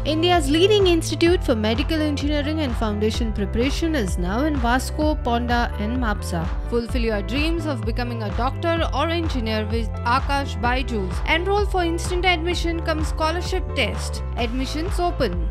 India's leading institute for medical engineering and foundation preparation is now in Vasco, Ponda and Mapsa. Fulfill your dreams of becoming a doctor or engineer with Aakash Byju's. Enroll for instant admission cum scholarship test. Admissions open.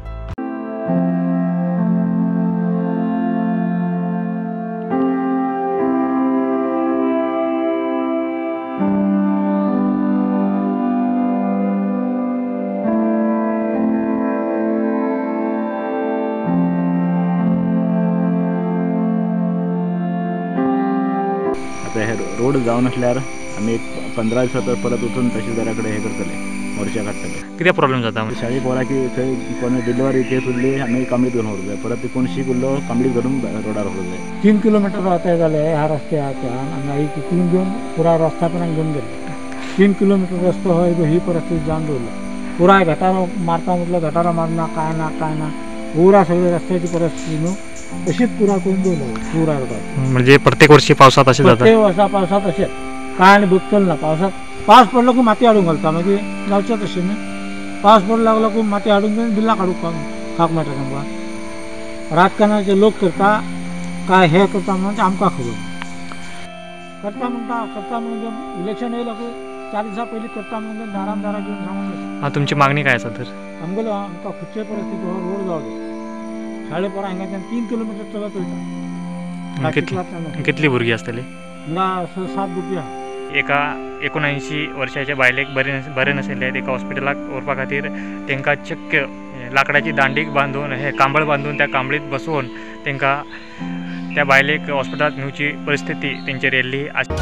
आता हे road जावन आसल्यार आमी एक 15 दिसां परत वचून तहसीलदारा कडेन हे करतले, मोर्चा काडटले. कितें प्रॉब्लेम जाता? शाळे पोरां की थंय कोण डिलिव्हरी केस उरली आमी कांबळीत घेवन व्हरूंक जाय, परत कोण शीक उरलो कांबळीत धरून रोडार व्हरूंक जाय. 3 किलोमिटर वता जाले ह्या रस्त्याच्यान आनी एक 3 घेवन पुराय रस्त्या पर्यंत घेवन गेले. 3 किलोमिटर रस्तो हो ही परिस्थिती जावन दवरला. पुराय गटारां मारता म्हटल्यार गटारां मारना, काय ना काय ना, पुरा सगळे रस्त्याची परिस्थिती न्हू तशीच पुरा करून दवरला पुरा रोडार. म्हणजे प्रत्येक वर्षी पावसात अशें जाता? प्रत्येक वर्सा पावसात अशें काय आनी बगतले ना. पावसात पावस पडलो की माती हाडूंक घालता, मागीर जावचें तशें न्हू. पावस पडलो लागलो की माती हाडून घेवन बिल्लां काडूंक खावंक मेळटा तांकां. राजकारणाचे लोक करता काय हे करता म्हणून आमकां खबर करता म्हणटा, करता म्हणून इलेक्शन येयलो की 4 दिसां पयलीं करता म्हणून दारान दारां घेवन सांगून वता. तुमची मागणी काय आसा तर? आमगेलो आमकां खंयचे परिस्थिती हो रोड जावं जाय. शाळे पोरां हांगाच्यान 3 किलोमिटर चलत वयता. कितली भुरगीं आसतली? हांगा 6-7 भुरगीं आहा. एका 79 वर्साच्या बायलेक बरें नाशिल्लें, तेका हॉस्पिटलाक व्हरपा खातीर तांकां चक्क लांकडाची दांडीक बांदून हे कांबळ बांदून त्या कांबळीत बसोवन तांकां त्या बायलेक हॉस्पिटलांत नेवची परिस्थिती तेंचेर येयल्ली आसा.